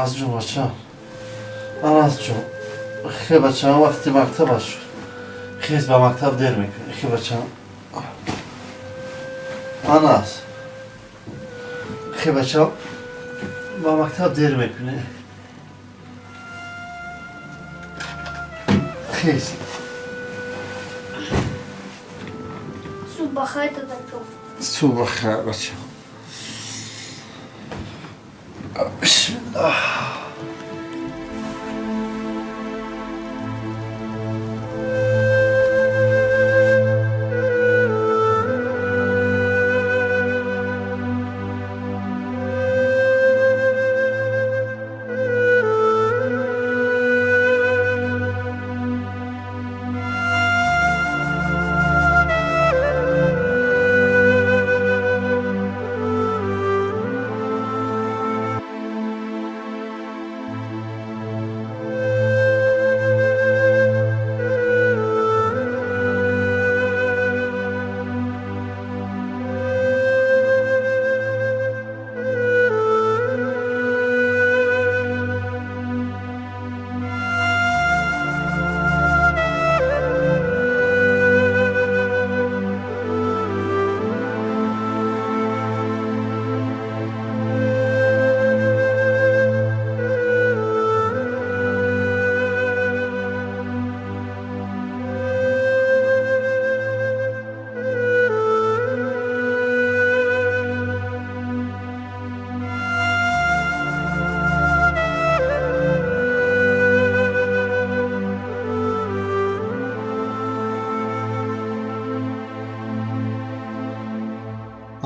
Анасҷон, бачам, Анасҷон, хе, бачам, вақти мактаба шуд, хез, ба мактаб дер мекунӣ. Хе, бачам, Анас, хе, бачам, ба мактаб дер мекунӣ, хез. Субҳ бахайр, дадаҷон. Субҳ бахайр, бачам. Бисмиллаҳ.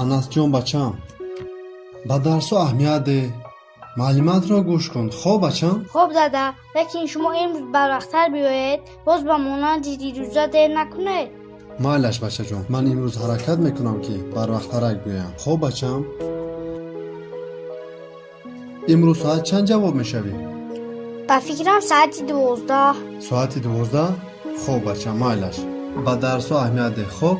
Анасҷон, бачам, ба дарсо аҳамият деҳ, маълумотро гӯш кун. Хоб, бачам? Хоб, дада, лекин шумо имрӯз барвақттар биёед, боз ба монанди дирӯза дер накунед. Майлаш, бачаҷон, ман имрӯз ҳаракат мекунам, ки барвақттарак биёям. Хоб, бачам. Имрӯз соат чанд ҷавоб мешавӣ? Ба фикрам, соати 12. Соати 12? Хоб, бачам, майлаш, ба дарсо аҳамият деҳ, хоб.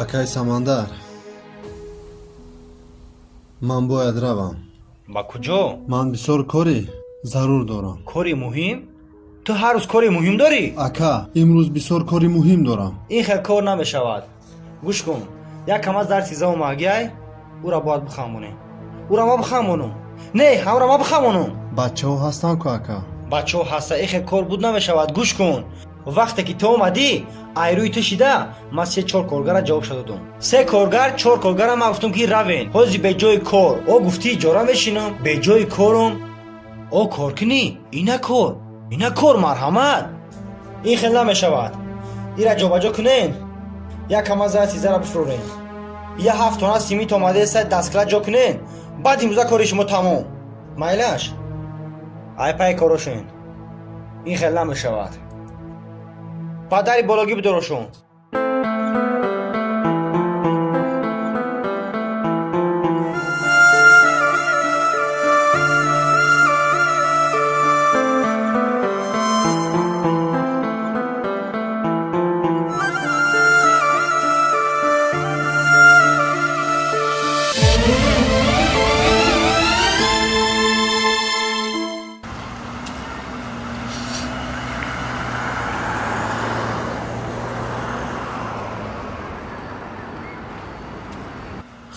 Акай Самандар, ман бояд равам. Ба куҷо? Ман бисёр кори зарур дорам. Кори муҳим? Ту ҳар рӯз кори муҳим дорӣ? Ака, имрӯз бисёр кори муҳим дорам. Ин хел кор намешавад. Гӯш кун, як кам аз дарси зоомагиай, ӯра бояд бихамонем. Ӯра ма бихамонум, не, ҳамра ма бихамонум. Бачаҳо ҳастанд ку, ака. Бачаҳо ҳаста, ин хел кор буд намешавад. Гӯш кун, вақте ки ту омадӣ, айрӯи ту шида ман се чор коргара ҷавобша додум. Се коргар, чор коргара ман гуфтум, ки равен, ҳози беҷои кор. О, гуфтӣ, иҷора мешинам, беҷои корум. О, кор кунӣ, ина кор. Ина кор марҳамат. Ин хел намешавад. Ира ҷобаҷо кунен. Як кама зара бифурорен. Я 7 тона симит омадеста дасткала ҷо кунен. Баъд имрӯза кори шумо тамом. Майлаш? Ай пай корошен. Ин хел намешавад. Падари бологӣ бидорошон.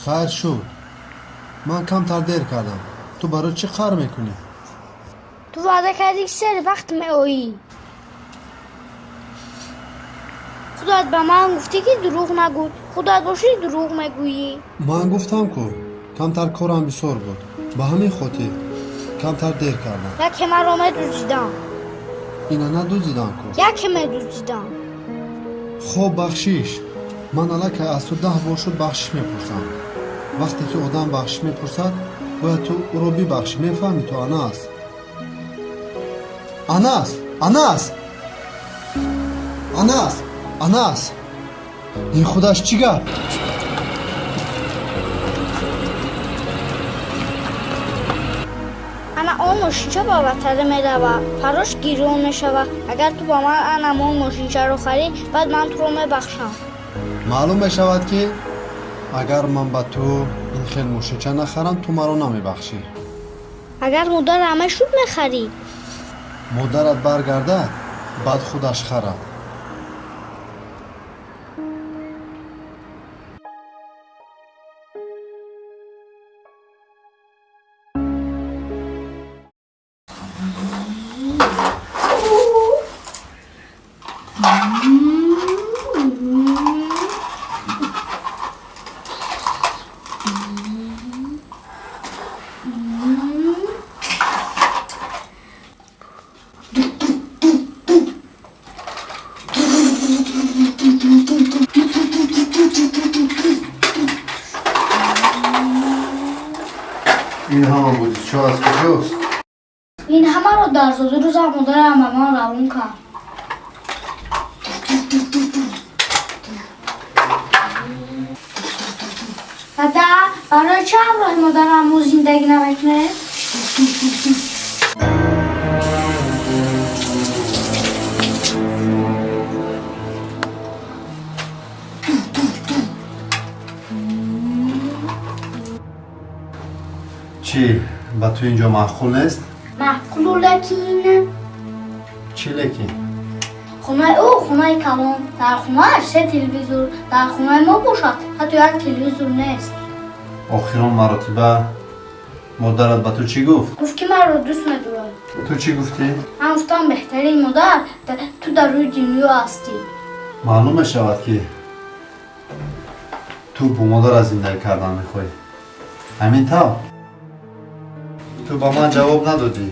Хайр шуд, ман камтар дер кардам. Ту барои чӣ қаҳр мекунӣ? Ту ваъда кардӣ, ки сари вақт меоӣ. Худат ба ман гуфтӣ, ки дурӯғ нагӯй, худат бошӣ дурӯғ мегӯӣ. Ман гуфтам ку, камтар корам бисёр буд, ба ҳамин хотир камтар дер кардам. Яке маро медуздидам. Ина надуздидам ку. Яке медуздидам. Хоб, бахшиш. Ман аллакай аз ту 10 бор шуд бахшиш мепурсам. Вақте ки одам бахшиш мепурсад, бояд ту ӯро бибахшӣ, мефаҳмӣ ту, Анас? Анас, Анас, Анас, Анас, ин худаш чӣ гап? Ана он мошинча ба ватара меравад, фарош гирён мешавад. Агар ту ба ман анам он мошинчаро харӣ, баъд ман туро мебахшам. Маълум мешавад, ки агар ман ба ту ин хел мошинча нахарам, ту маро намебахшӣ. Агар модарам мешуд, мехарӣ. Модарат баргардад, баъд худаш харад. Ин ҳама бозичаҳо аз куҷост? Ин ҳамаро дар зодрӯзам модарам ба ман равон кард. Дада, барои чӣ ҳамроҳи модарам мо зиндагӣ намекунем? Чӣ, ба ту инҷо маъқул нест? Маъқулу, лекин. Чӣ лекин? Хонаи ӯ хонаи калон, дар хонааш се телевизор, дар хонаи мо бошад ҳатто як телевизор нест. Охирон маротиба модарат ба ту чӣ гуфт? Гуфт, ки маро дӯст медорад. Ту чӣ гуфтӣ? Ман гуфтам, беҳтарин модар ту дар рӯи дунё ҳастӣ. Маълум мешавад, ки ту бо модарат зиндагӣ кардан мехоҳӣ, ҳамин тавр? Ту ба ман ҷавоб надодӣ.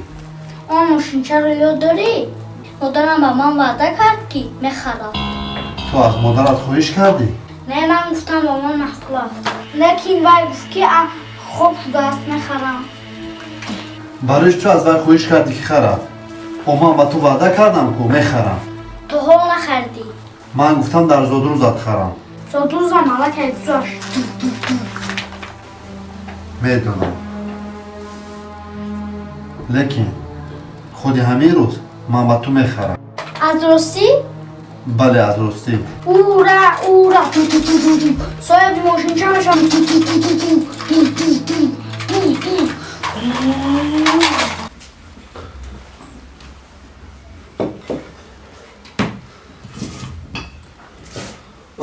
Он мошинчаро ёд дорӣ? Модарам ба ман ваъда кард, ки мехарад. Ту аз модарат хоҳиш кардӣ? Не, ман гуфтам, ба ман маъқул аст, лекин вай гуфт, ки хоб шудааст, мехарам. Барои чӣ ту аз вай хоҳиш кардӣ, ки харад? О, ман ба ту ваъда кардам ку, мехарам. То ҳол нахаридӣ. Ман гуфтам, дар зодрӯзат харам. Зодрӯзам аллакай гузашт. Медонам, лекин худи ҳамин рӯз ман ба ту мехарам. Аз ростӣ? Бале, аз ростӣ. Ура, ура! Соҳиби мошинча мешавам.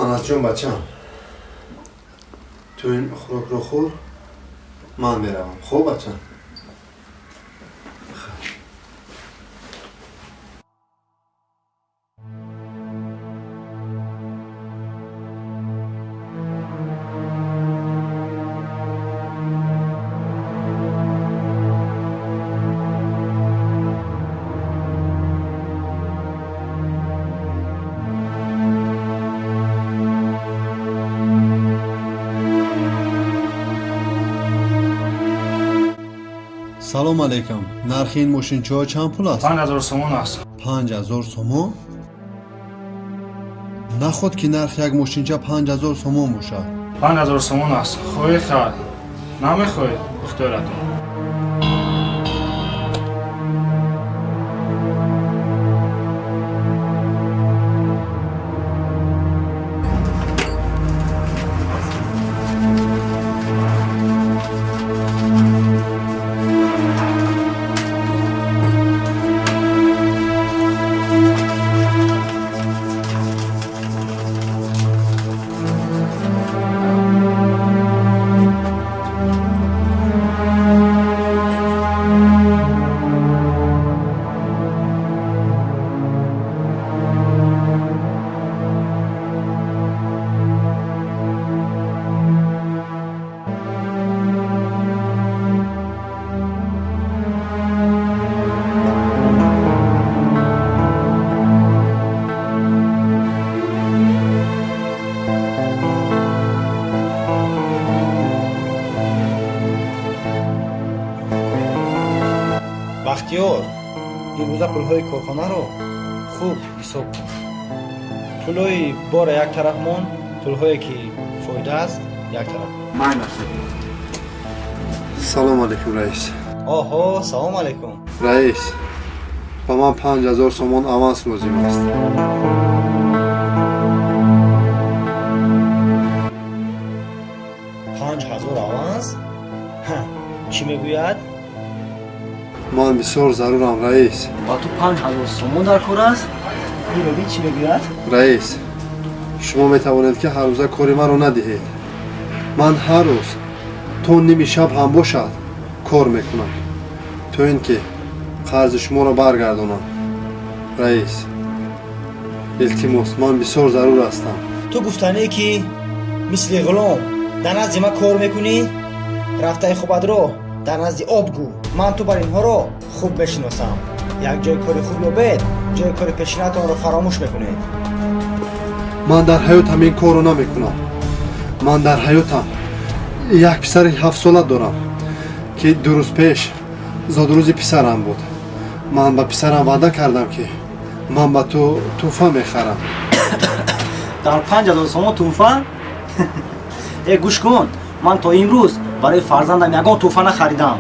Анасҷон, бачам, ту ин хӯрокро хӯр, ман меравам. Хуб, бачам? Салом алейкум. Нархи ин мошинчаҳо чанд пул аст? 5000 сомон аст. 5000 сомон? Наход ки нархи як мошинча 5000 сомон бошад. 5000 сомон аст. Хоҳӣ хар, намехоҳӣ, ихтиёратон. Бахтиёр, имрӯза пулҳои корхонаро хуб ҳисоб кун. Пулҳои бора як тараф мон, пулҳое ки фоида аст як тараф. Салом алейкум, раис. Оҳо, салом алейкум. Раис, ба ман 5000 сомон аванс лозим аст. 5000 аванс? Чӣ мегӯяд? Ман бисёр зарурам, раис. Ба ту 5000 сомон дар кор аст? Инро бин, чӣ мегӯяд? Раис, шумо метавонед ки ҳаррӯза кори маро надиҳед. Ман ҳар рӯз то ними шаб ҳам бошад кор мекунам, то ин ки қарзи шуморо баргардонам. Раис, илтимос, ман бисёр зарур ҳастам. Ту гуфтанӣ ки мисли ғулом дар назди ман кор мекунӣ? Рафтаи хубатро дар назди об гӯ. Ман ту бар инҳоро хуб мешиносам. Як ҷои кори хуб ёбед, ҷои кори пешинатонро фаромӯш мекунед. Ман дар ҳаётам ин корро намекунам. Ман дар ҳаётам як писари 7сола дорам, ки 2 рӯз пеш зодрӯзи писарам буд. Ман ба писарам ваъда кардам, ки ман ба ту тӯҳфа мехарам. Дар 5000 сомон тӯҳфа? Э, гӯш кун, ман то имрӯз барои фарзандам ягон тӯҳфа нахаридам.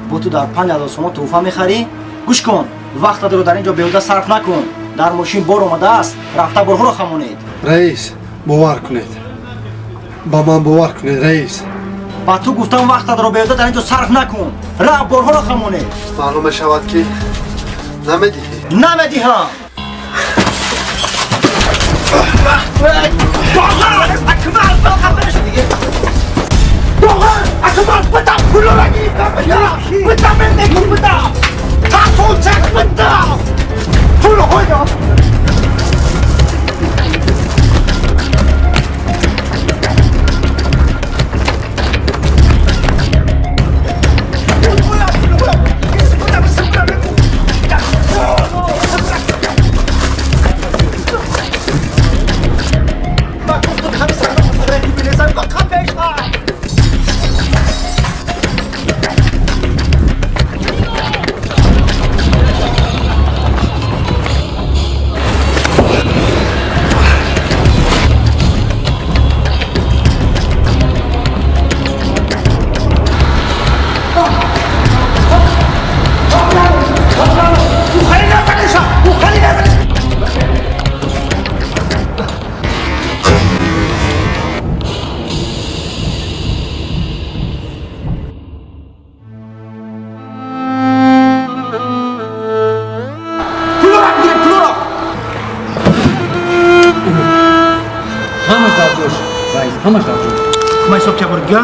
Бо ту дар 5000 сомон тӯҳфа мехарӣ? Гӯш кун, вақтатро дар ин ҷо беҳуда сарф накун. Дар мошин бор омадааст, рафта борҳоро хамонед. Раис, бовар кунед, ба ман бовар кунед, раис. Ба ту гуфтам, вақтатро беҳуда дар ин ҷо сарф накун, рафт борҳоро хамонед. Маълум мешавад, ки намедиҳӣ. Намедиҳам. Ҳамаш дар ҷош. Ман ҳисоб кия бурдга?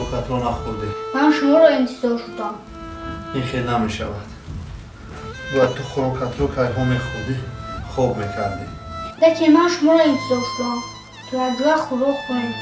Хӯрокатро нахӯрдӣ. Ман шуморо интизор шудам. Ин хел намешавад. Бояд ту хӯрокатро кайҳо мехӯрдӣ, хоб мекардӣ. Лекин ман шуморо интизор шудам, то якҷоя хӯрок хӯрем.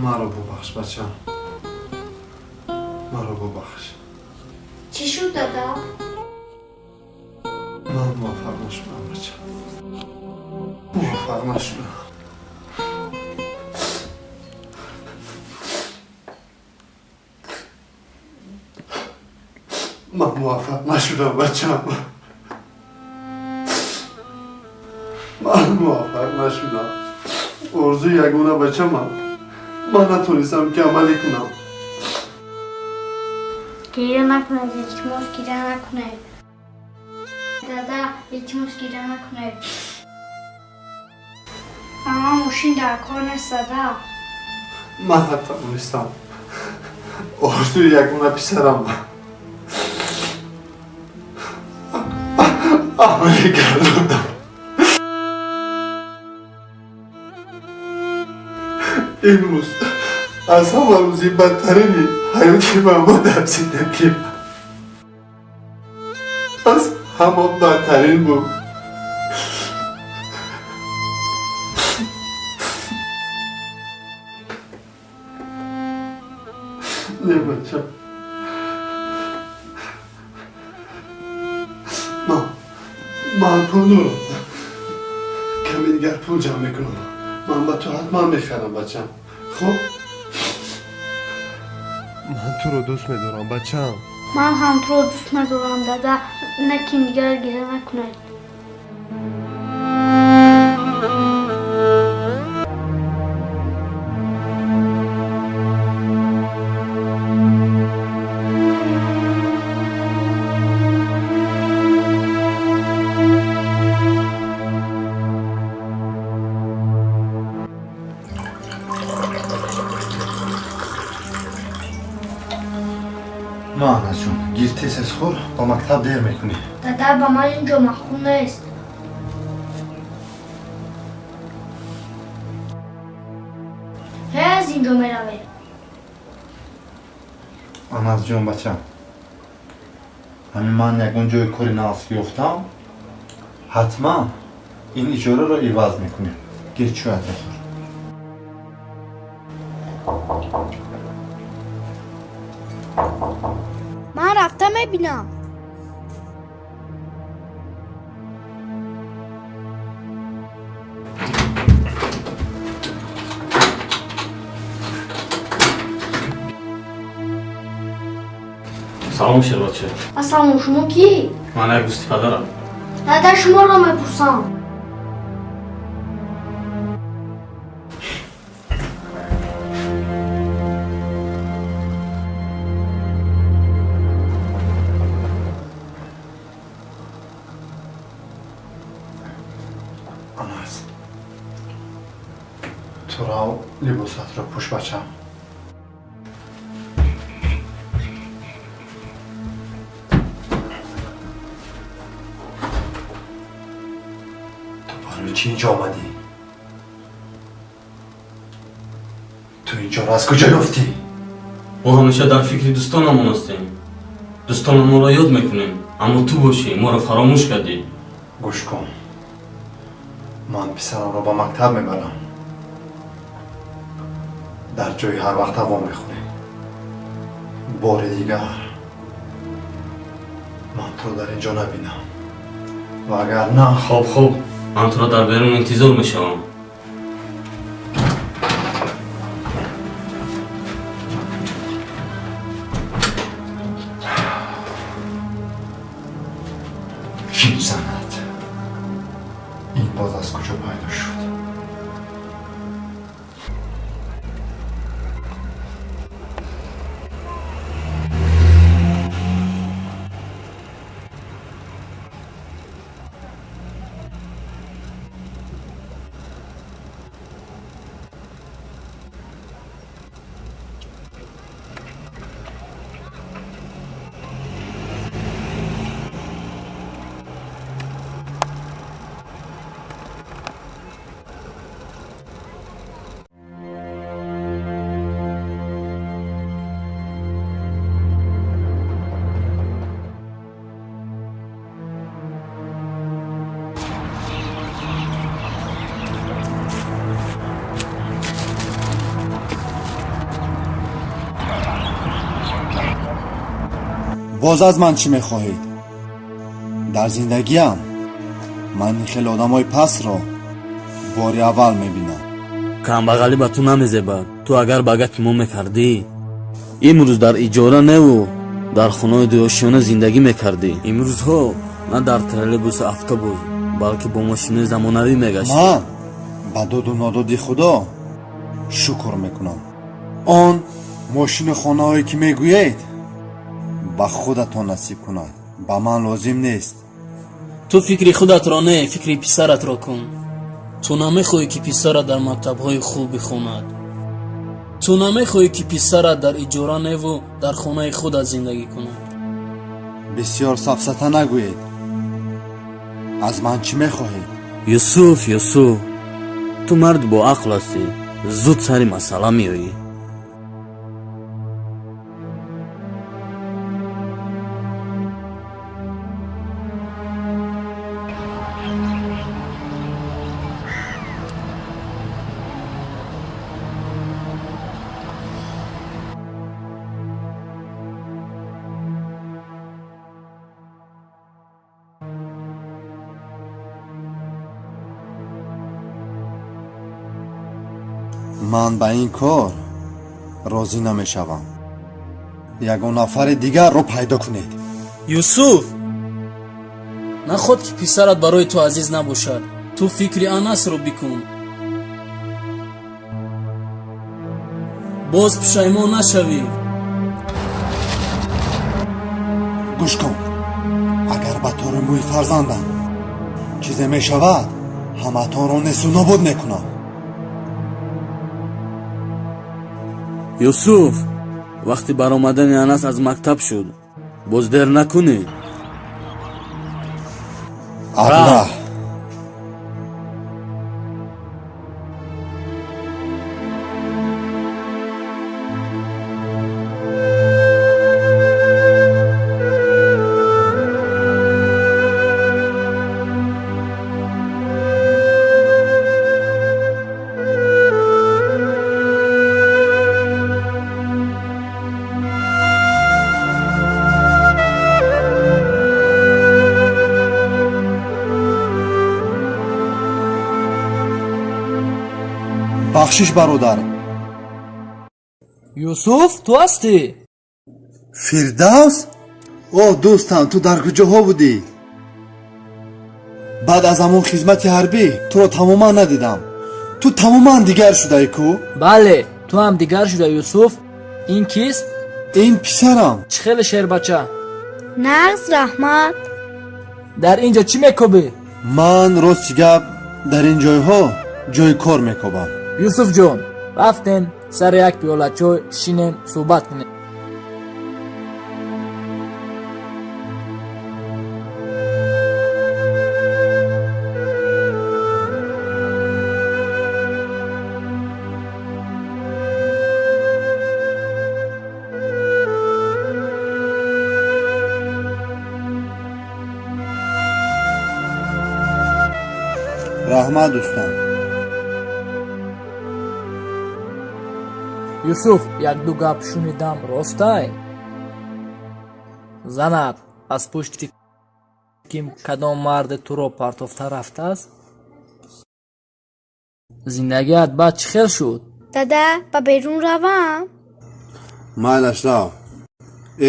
Маро бубахш, бачам, маро бубахш. Чӣ шуд, дада? Ман муваффақ нашудам, бачам, муваффақ нашудам. Ман муваффақ нашудам, бачам, ман муваффақ нашудам. Орзуи ягона бачамам ман натонистам ки амалӣ кунам. Гиря накунед, илтимос, гиря накунед. Дада, илтимос, гиря накунед. Ба ман мошин дар кор нест, дада. Ман натавонистам орзуи ягона писарам амалӣ гардонам. Имрӯз аз ҳама рӯзи бадтарини ҳаёти ман буд дар зиндагим. Аз ҳама бадтарин буд. Не, бачам, ман пул дорам, каме дигар пул ҷамъ мекунам, ман ба ту ҳатман мехарам, бачам. Хуб, ман туро дӯст медорам, бачам. Ман ҳам туро дӯст медорам, дада. Лекин дигар гиря накунед. Маънаҷон, гир, тез хӯр, ба мактаб дер мекунӣ. Дада, ба ман инҷо маъқул нест. Ҳе, аз инҷо меравем. Анасҷон, бачам, ҳамин ман ягон ҷои кори нағз ёфтам, ҳатман ин иҷораро иваз мекунем. Гир, чӯят бихӯр. Ман рафта мебинам. Салом, шербача. Ассалом, шумо кӣ? Ман як дӯсти падарам. Дада, шуморо мепурсам. Анас, ту рав, либосатро пӯш, бачам. Ту барои чӣ инҷо омадӣ? Ту инҷоро аз куҷо ёфтӣ? Мо ҳамеша дар фикри дӯстонамон ҳастем. Дӯстонамонро ёд мекунем, аммо ту бошӣ, моро фаромӯш кардӣ. Гӯш кун, ман писарамро ба мактаб мебарам. Дар ҷои ҳар вақт ҳаво мехӯрем. Бори дигар ман туро дар ин ҷо набинам, вагарна. Хоб, хоб, ман туро дар берун интизор мешавам. Ким занад? Ин боз аз куҷо пайдо шуд? Боз аз ман чӣ мехоҳед? Дар зиндагиам ман ин хеле одамои пастро бори аввал мебинам. Камбағалӣ ба ту намезебад. Ту агар ба гапи мо мекардӣ, имрӯз дар иҷора неву дар хонаи дуёшиёна зиндагӣ мекардӣ. Имрӯзҳо на дар троллейбусу автобус, балки бо мошинои замонавӣ мегаштӣ. Ман ба доду нододи Худо шукр мекунам. Он мошину хонаҳое ки мегӯед, ба худатон насиб кунад, ба ман лозим нест. Ту фикри худатро не, фикри писаратро кун. Ту намехоҳӣ, ки писарат дар мактабҳои хуб бихонад. Ту намехоҳӣ, ки писарат дар иҷора неву дар хонаи худат зиндагӣ кунад. Бисёр сафсата нагӯед. Аз ман чӣ мехоҳед? Юсуф, Юсуф, ту марди боақл ҳастӣ, зуд сари масъала меоӣ. Ман ба ин кор розӣ намешавам. Ягон нафари дигарро пайдо кунед. Юсуф, наход ки писарат барои ту азиз набошад. Ту фикри Анасро бикун, боз пушаймон нашавӣ. Гӯш кун, агар ба тори мӯи фарзандам чизе мешавад, ҳамаатонро несту нобуд мекунам. Юсуф, вақти баромадани Анас аз мактаб шуд, боз дер накунӣ. Аблаҳ! Бахшиш, бародар. Юсуф, ту ҳастӣ? Фирдавс! О, дӯстам, ту дар куҷоҳо будӣ? Баъд аз ҳамон хизмати ҳарбӣ туро тамоман надидам. Ту тамоман дигар шудаӣ ку. Бале, ту ҳам дигар шуда, Юсуф. Ин кист? Ин писарам. Чӣ хеле, шербача? Нағз, раҳмат. Дар ин ҷо чӣ мекобӣ? Ман, рости гап, дар ин ҷойҳо ҷои кор мекобам. Юсуфҷон, рафтем сари як пиёла чой шинем, суҳбат кунем. Раҳмат, дӯстон. Юсуф, якду гап шунидам, ростай? Занат аз пушти ким кадом марде туро партофта рафтааст? Зиндагиат баъд чӣ хел шуд? Дада, ба берун равам? Майлаш, рав.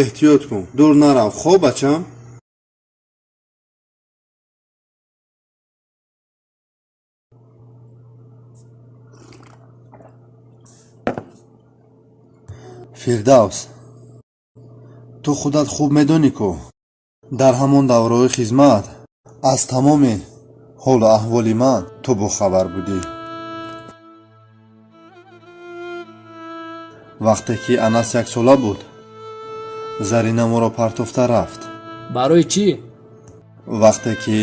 Эҳтиёт кун, дур нарав. Хоб, бачам. Фирдавс, ту худат хуб медонӣ ку, дар ҳамон давраҳои хизмат аз тамоми ҳолу аҳволи ман ту бохабар будӣ. Вақте ки Анас яксола буд, Зарина моро партофта рафт. Барои чӣ? Вақте ки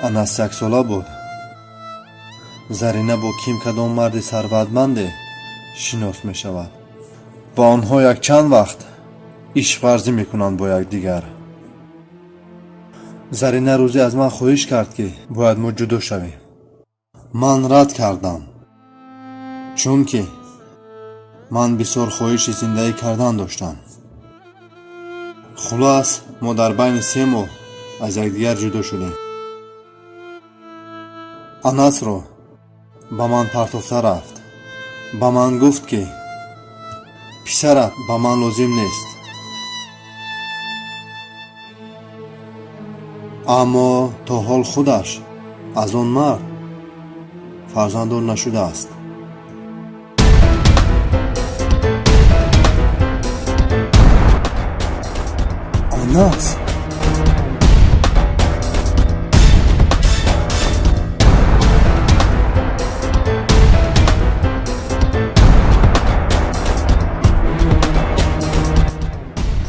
Анас яксола буд, Зарина бо ким кадом марди сарватманде шинос мешавад ва онҳо якчанд вақт ишқварзӣ мекунанд бо якдигар. Зарина рӯзе аз ман хоҳиш кард, ки бояд мо ҷудо шавем. Ман рад кардам, чунки ман бисёр хоҳиши зиндагӣ кардан доштам. Хулас, мо дар байни 3 моҳ аз якдигар ҷудо шудем. Анасро ба ман партофта рафт. Ба ман гуфт, ки писарат ба ман лозим нест. Аммо то ҳол худаш аз он мард фарзанддор нашудааст. Анас!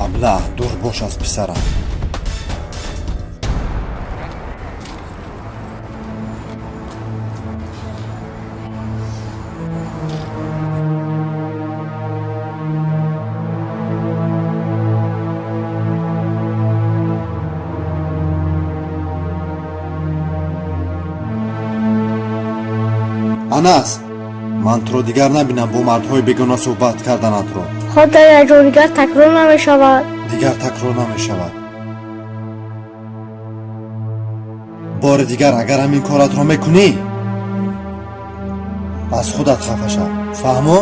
Аблаҳ, дур бош аз писарам. Анас, ман туро дигар набинам бо мардҳои бегона суҳбат карданатро. Хоб, дар як ҷо дигар такрор намешавад. Дигар такрор намешавад. Бори дигар агар ҳамин коратро мекунӣ, аз худат хафа шав, фаҳмо?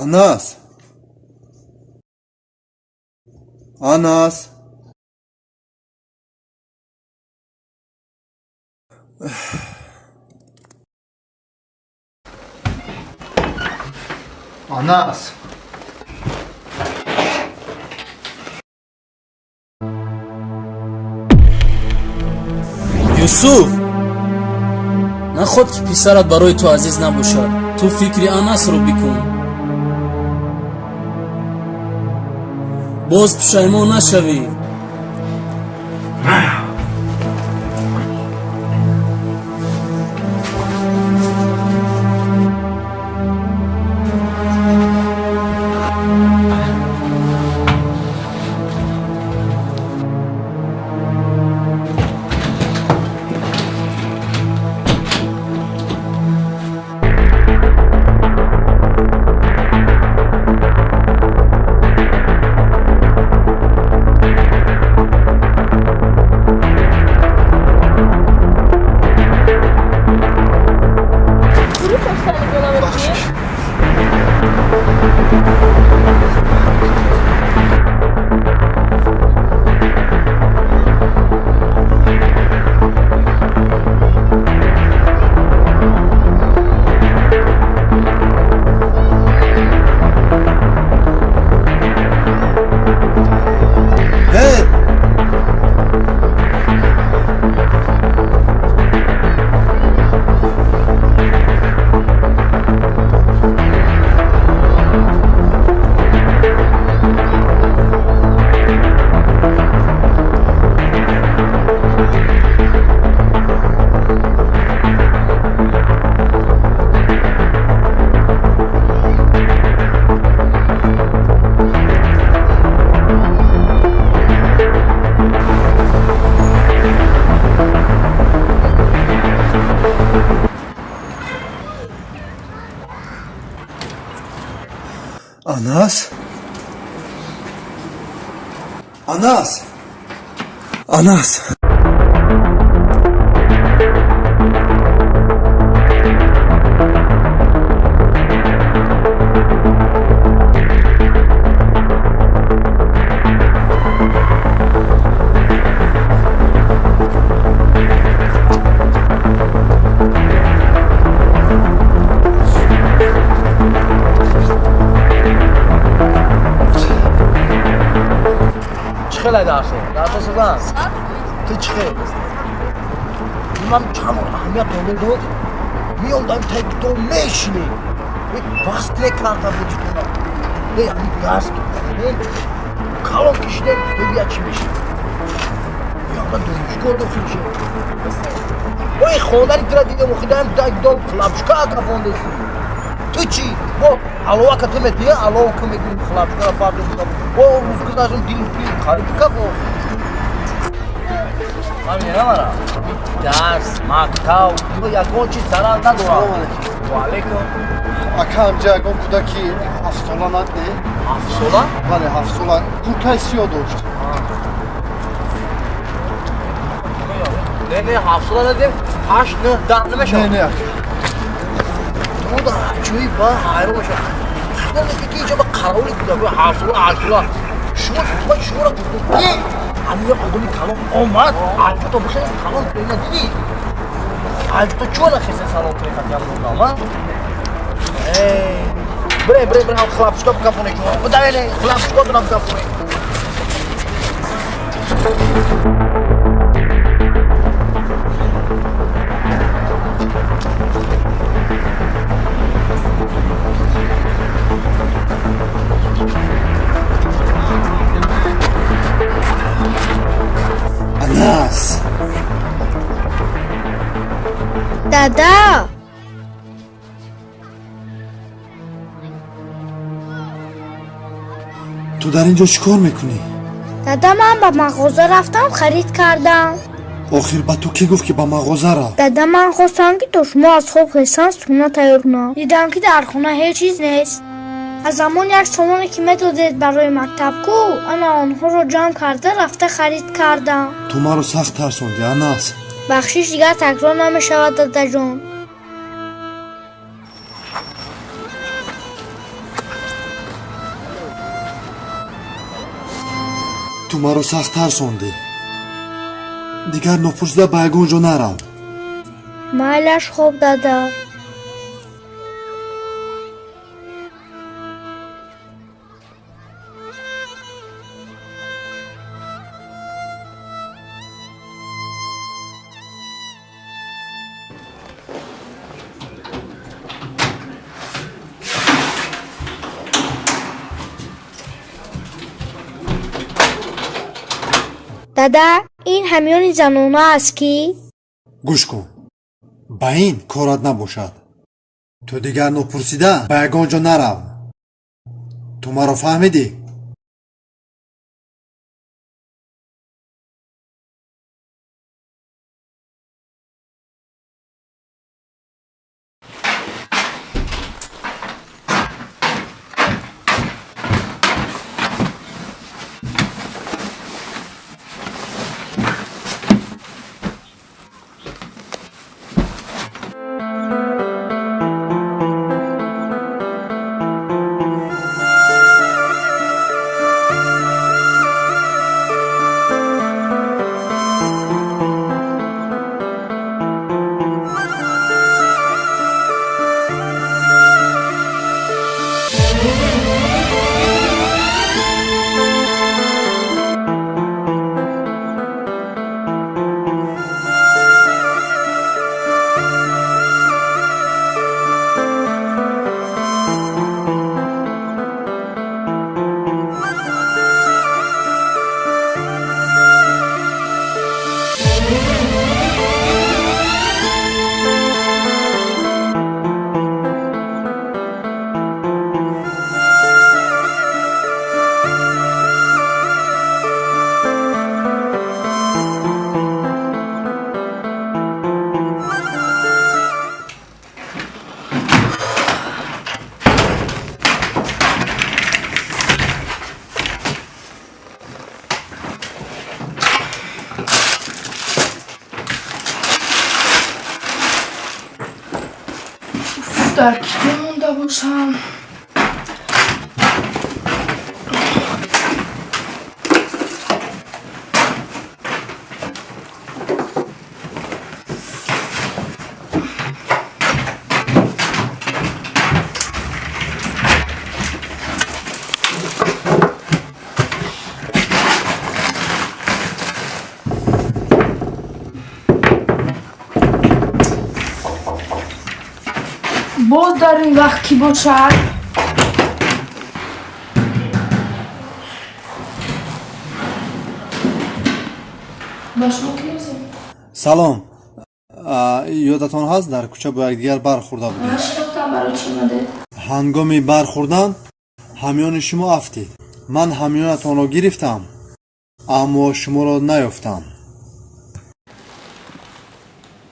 Анас, Анас! Анас! Юсуф, наход ки писарат барои ту азиз набошад. Ту фикри Анасро бикун. Боз пушаймон нашавӣ. Анас, Анас, Анас. Хеле дарсо дарсо созан ту чӣ хел? Ман чанд бор аҳамият дода дод, меомдам таи китоб мешинем, вастле карда буди тона. Ами дарс калон кишидем, бибия чӣ мешид, яма донишгоҳ дохил шед. Ой, хондани тура дидем, охидаем дом хлапшка кафондеси. Ту чӣ бо аловака ту метия, аловака мегӯем, хлапшкара пардо. О, рӯз гузаштам, дилим пир харид кафо. Ман меравара дарс, мактаб ягон чиз зарар надорад. Ваалайкум. Ака, амҷа ягон кӯдаки ҳафтсола надне? Ҳафтсола? Бале, ҳафтсола, куртаи сиёҳ дошт. Не, не, ҳафтсола надем, 8, 9, 10 намешавад. Не, не, ака. Ту дар ҷои ба ҳайрон мешавад. Ки инҷо ба қароли кӯдакои ҳафтсола, ҳаштсола. Шумо, ман шуморо гуфтам, ки ҳамин одами калон омад, алҷуто бихез, салом кунед, дидӣ? Алҷуто чӯ нахеста салом кунед, хатиям додам, а? Бре, бре, бре, хлапшко бикафоне шумо. Давеле, хлапшкотона бикафоне. Анас. Дада. Ту дар ин ҷо чӣ кор мекунӣ? Дада, ман ба мағоза рафтам, харид кардам. Охир ба ту кӣ гуфт, ки ба мағоза рав? Дада, ман хостам, ки то шумо аз хоб хестан субҳона тайёр кунам. Дидам, ки дар хона ҳеҷ чиз нест. Аз ҳамон як сомоне, ки медодед барои мактаб ку, ана онҳоро ҷамъ карда рафта харид кардам. Ту маро сахт тарсондӣ, Анас. Бахшиш, дигар такрор намешавад, дадаҷон. Ту маро сахт тарсондӣ. Дигар нопурсида ба ягон ҷо нарав. Майлаш, хоб, дада. Дада, ин ҳамёни занона аст, ки? Гӯш кун, ба ин корат набошад. Ту дигар нопурсида ба ягон ҷо нарав. Ту маро фаҳмидӣ? Дар киҷо монда бошам? Боз дар ин вақт кӣ бошад? Ба шумо кӣ лозим? Салом. Ёдатон ҳаст, дар кӯча бо якдигар бархӯрда будем? Ман шинохтам. Барои чӣ омадед? Ҳангоми бархӯрдан ҳамёни шумо афтид. Ман ҳамёнатонро гирифтам, аммо шуморо наёфтам.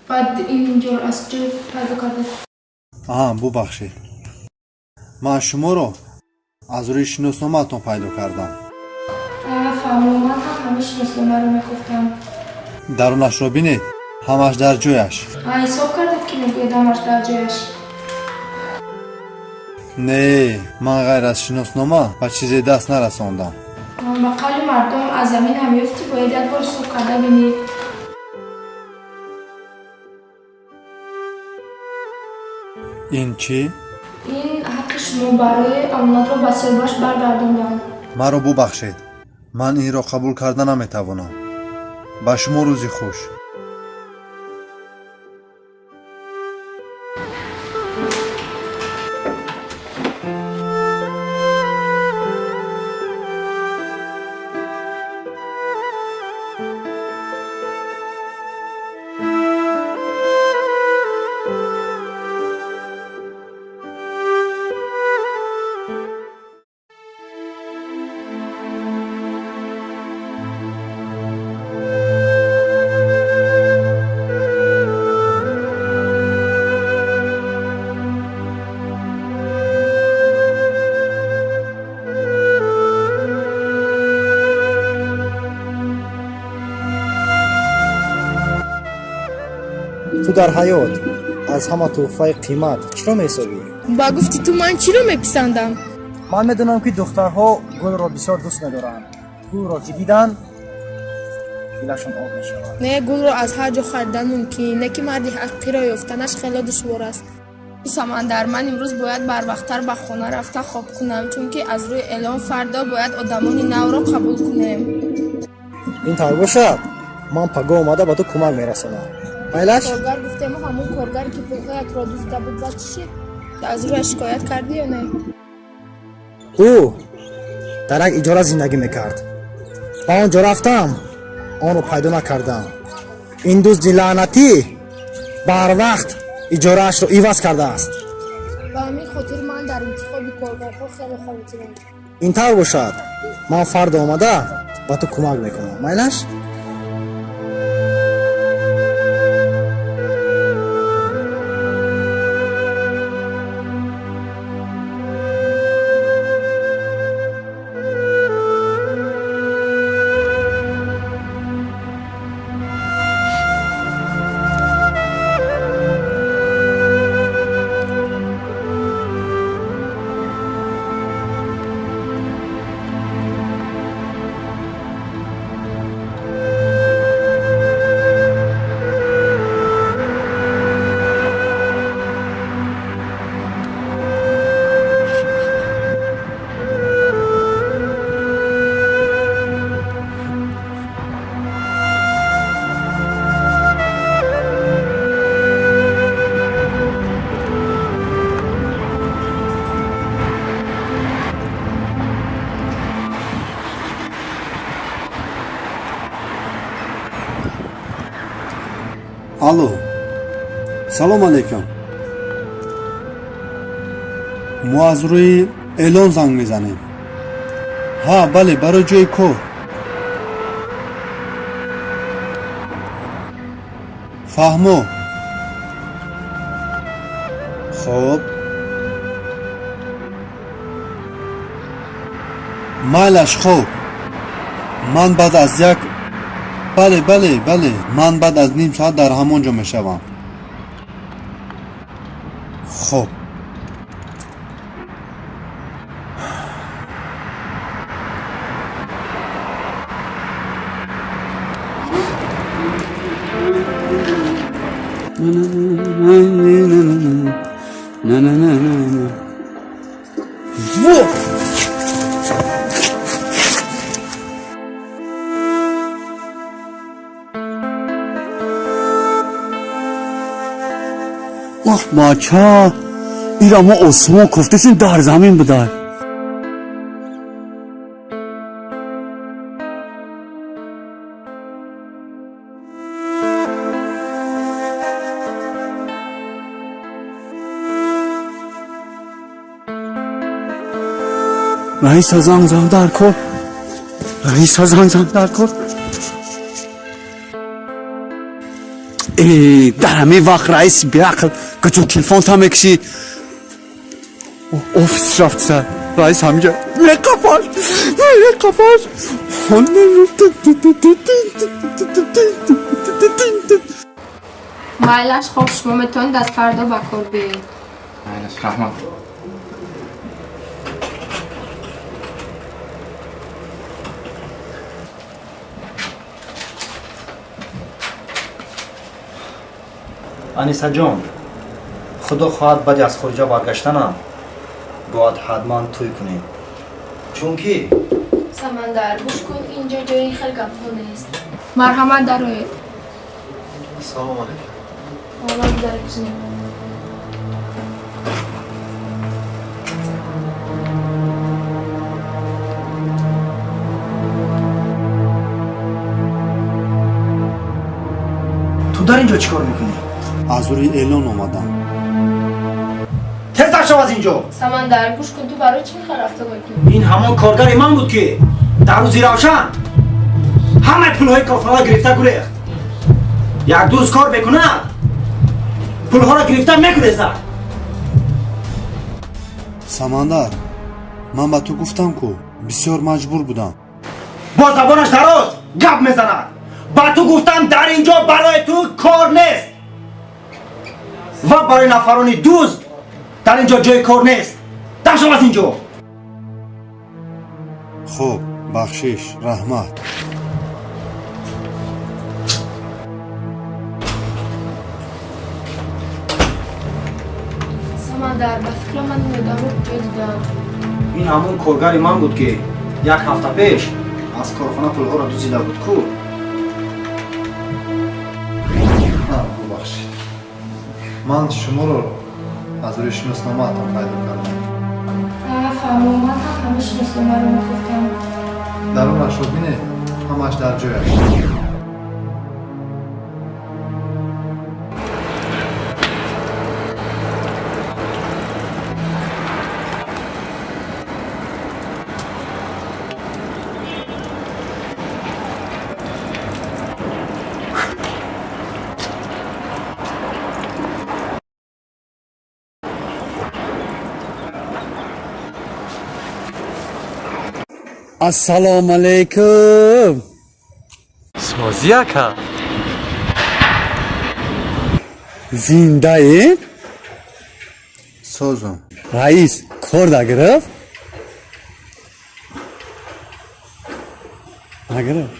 Баъд инҷоро аз куҷо пайдо кардед? Аҳа, бубахшед, ман шуморо аз рӯи шиносномаатон пайдо кардам. Фаҳмо, ман ҳам ҳамин шиносномаро мегуфтам. Дарунашро бинед, ҳамаш дар ҷояш. Ҳисоб кардед, ки мегӯед ҳамаш дар ҷояш? Не, ман ғайр аз шиноснома ба чизе даст нарасондам. Ба қавли мардум, аз замин ҳам ёфтӣ, бояд як бор ҳисоб карда бинӣ. Ин чӣ? Ин ҳаққи шумо барои амонатро ба соҳибаш баргардондан. Маро бубахшед, ман инро қабул карда наметавонам. Ба шумо рӯзи хуш. Ту дар ҳаёт аз ҳама тӯҳфаи қимат чиро меҳисобӣ? Ба гуфти ту, ман чиро меписандам? Ман медонам, ки духтарҳо гулро бисёр дӯст медоранд. Гулро ки диданд, дилашон об мешавад. Не, гулро аз ҳар ҷо харидан мумкин, не ки марди ҳақиқиро ёфтанаш хело душвор аст. Самандар, ман имрӯз бояд барвақттар ба хона рафта хоб кунам, чунки аз рӯи эълон фардо бояд одамони навро қабул кунем. Ин тавр бошад, ман пагоҳ омада ба ту кӯмак мерасонам, майлаш? Коргар гуфтему, ҳамун коргаре, ки пулҳоятро дуздида буд, ба чӣ шид? Аз рӯяш шикоят кардӣ ё не? Ӯ дар як иҷора зиндагӣ мекард. Ба он ҷо рафтам, онро пайдо накардам. Ин дузди лаънатӣ барвақт иҷораашро иваз кардааст. Ба ҳамин хотир ман дар интихоби коргарҳо хеле хавотирам. Ин тавр бошад, ман фардо омада ба ту кӯмак мекунам, майлаш? Алло, салом алейкум. Мо аз рӯи эълон занг мезанем. Ҳа, бале, барои ҷои кор. Фаҳмо. Хоб, майлаш. Хоб, ман баъд аз як, бале, бале, бале, ман баъд аз ним соат дар ҳамон ҷо мешавам. Хоб. Не, не, не, не, не. Во! Ах, бача, ира мо осмон кофтесин дар замин будай. Раиса занг зад дар кор. Раиса занг зад дар кор. Э, дар ҳамин вақт раиси беақл куҷо телефон та мекушӣ? Офис рафтса. Раис ҳаминҷа меқафаш, меқафаш. Майлаш, хоб, шумо метавонед аз фардо ба кор биёед. Майлаш, раҳмат. Анисаҷон, худо хоҳад, баъди аз хориҷа баргаштанам бояд ҳатман тӯй кунем, чунки Самандар, гӯш кун, инҷо ҷои ин хел гапҳо нест. Марҳамат, дароед. Ассалому алайкум. Омад гузаред. Ту дар ин ҷо чӣ кор мекунӣ? Аз рӯи эълон омадам. Тез шав аз ин ҷо. Самандар, гӯш кун, ту барои чӣ ин хел рафтор мекунӣ? Ин ҳамон коргари ман буд, ки дар рӯзи равшан ҳамаи пулҳои корхонаро гирифта гурехт. Як ду рӯз кор мекунад, пулҳоро гирифта мегурезад. Самандар, ман ба ту гуфтам ку, бисёр маҷбур будам. Бо забонаш дароз гап мезанад. Ба ту гуфтам, дар ин ҷо барои ту кор нест ва барои нафарони дузд дар ин ҷо ҷои кор нест. Дар шав аз ин ҷо. Хуб, бахшиш, раҳмат. Самандар, ба фикрам, ман ин одамро куҷо дидам. Ин ҳамон коргари ман буд, ки як ҳафта пеш аз корхона пулҳоро дуздида буд ку. Бубахшед, ман шуморо аз рӯи шиносномаатон пайдо кардам. Фаҳмом, ман ҳам ҳамин шиносномаро мегуфтам. Дарунашро бинед, ҳамааш дар ҷояш. Ассалому алайкум. Созӣ, ака. Зиндаед? Созум. Раис кор нагирифт? Нагирифт.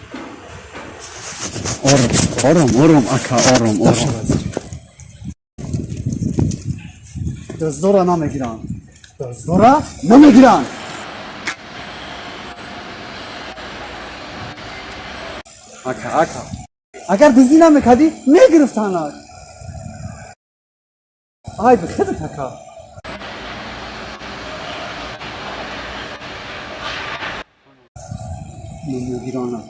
Ором, ором, ором, ака, ором, ором. Дуздора намегиранд. Дуздора намегиранд. Ака, ака. Агар дуздӣ намекардӣ, мегирифтанат. Айби худат, ака. Намегиранат.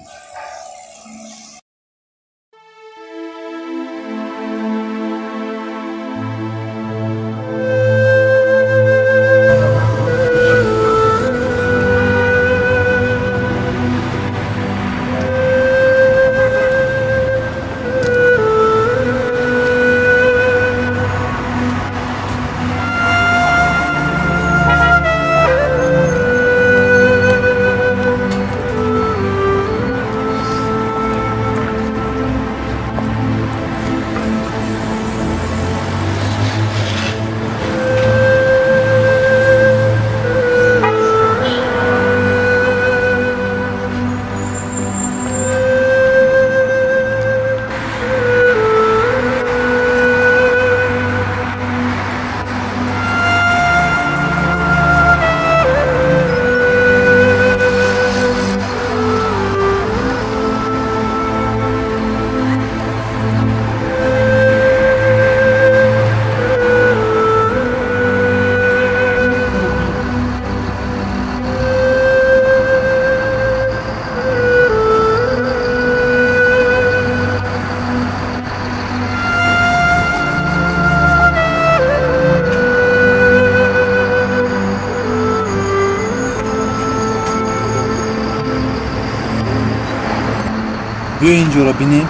Биё инҷоро бинем.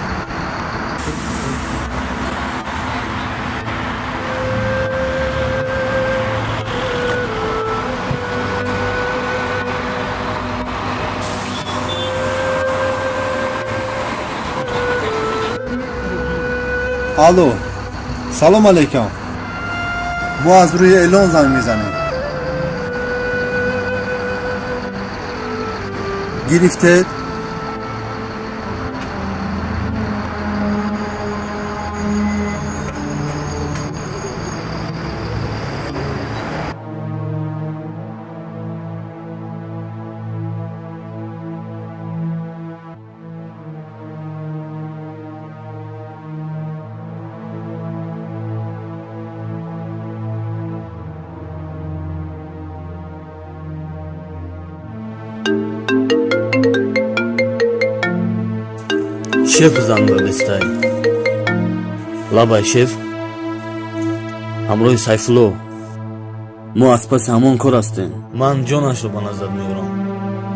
Алло, салом алейкум. Мо аз рӯи эълон занг мезанем. Гирифтед? Шеф занг задестай. Лабай, шеф. Ҳамроҳи Сайфулло мо аз паси ҳамон кор ҳастем. Ман ҷонашро ба назар меорам,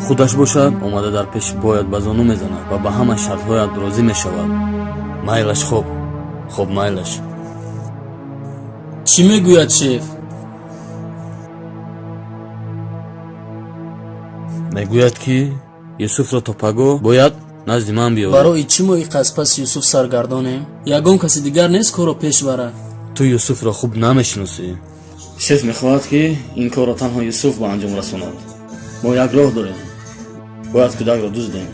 худаш бошад, омада дар пеши поят ба зону мезанад ва ба ҳама шартҳоят розӣ мешавад. Майлаш, хоб, хоб, майлаш. Чӣ мегӯяд шеф? Мегӯяд, ки Юсуфро то пагоҳ бояд назди ман биёрад. Барои чӣ мо иқ аз паси Юсуф саргардонем? Ягон каси дигар нест корро пеш барад? Ту Юсуфро хуб намешиносӣ. Шеф мехоҳад, ки ин корро танҳо Юсуф ба анҷом расонад. Мо як роҳ дорем: бояд кӯдакро дуздем.